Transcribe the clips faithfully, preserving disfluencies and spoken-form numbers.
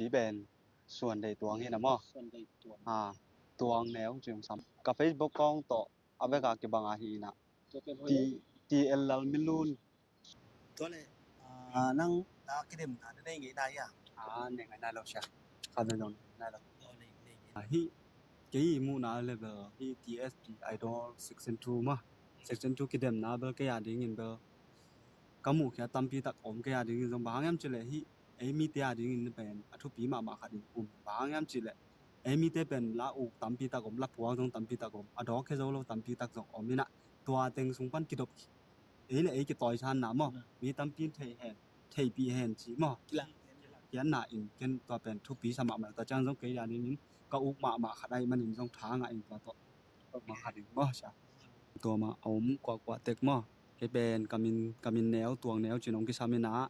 Pen Suan Dei Tuang hi na maw? Suan Dei Tuang. Ah, Tuang Neu ci hong sam. Ka Facebook account tawh a bek a kibang ahi na. Tua pen hoih. T-, T L Lal Milun. Tua le, ah, nang na kidemna na nei ngei nai a? Ah, nei ngei nai lo sia. Ka nei lo, nei lo. Tua nei, nei ngei. Ah, hi, kei muhna le bel hi T S P Idol Section two maw. Section two kidemna bel kei a dingin bel ka muhkhiat tampi tak om, kei a dingin zong. Bang hang hiam cih leh hi ei mite a dingin pen a thupi mahmah khat in um. Bang hang hiam cih leh ei mite pen la uk tampi tak om, la puak zong tampi tak om, a dawk khia zo lo tampi tak zong om hi na. Tua teng sung pan kidop, ei le ei kitawisanna maw. Mm. Mi tampi in thei hen, theihpih hen ci maw. Kilang. Kianna in ken tua pen thupi sa mahmah. Tua ciang zong kei a dingin ka uk mahmah khat ahih manin zong tha ngah ing, tua tawh mahmah khat in maw sia. Tua mah a om kuakua tek maw. Kei pen ka min, ka min Neu, Tuang Neu ci-in hong kisam hi na.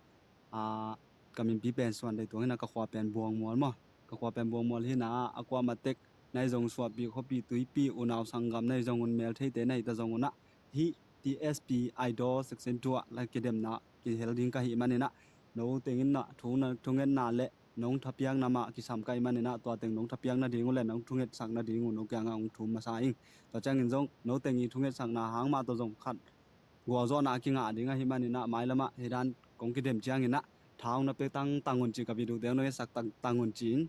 Ah, ka minpi pen Suan Dei Tuang hi na, ka khua pen Buangmual maw. Ka khua pen Buangmual hi na, a kuamah tek na hi zong, suahpih, khuapih, tuipih, unau sanggam na hi zong un, mel theite na hi ta zong un ah, hi T S P Idol Section two ah la kidemna kihel ding ka hih manin ah, no teng in ah thu na, thungetna le nong thapiakna mah kisam ka hih manin ah, tua teng nong thapiak nading uh le nong thungetsak nading uh no kiangah hong thum masa ing. Tua ciangin zong no teng i thungetsakna hang mah tawh zong khat gualzawhna a kingah ding ahih manin ah, mailam ah hih dan kong kidem ciangin ah, tha hong na pia tangtang un ci, ka video te hong na ngetsak tangtang un ci-in,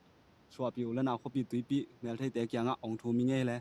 suahpih, u le nau, khuapih, tuipih, mel theite kiangah hong thum ing ei le.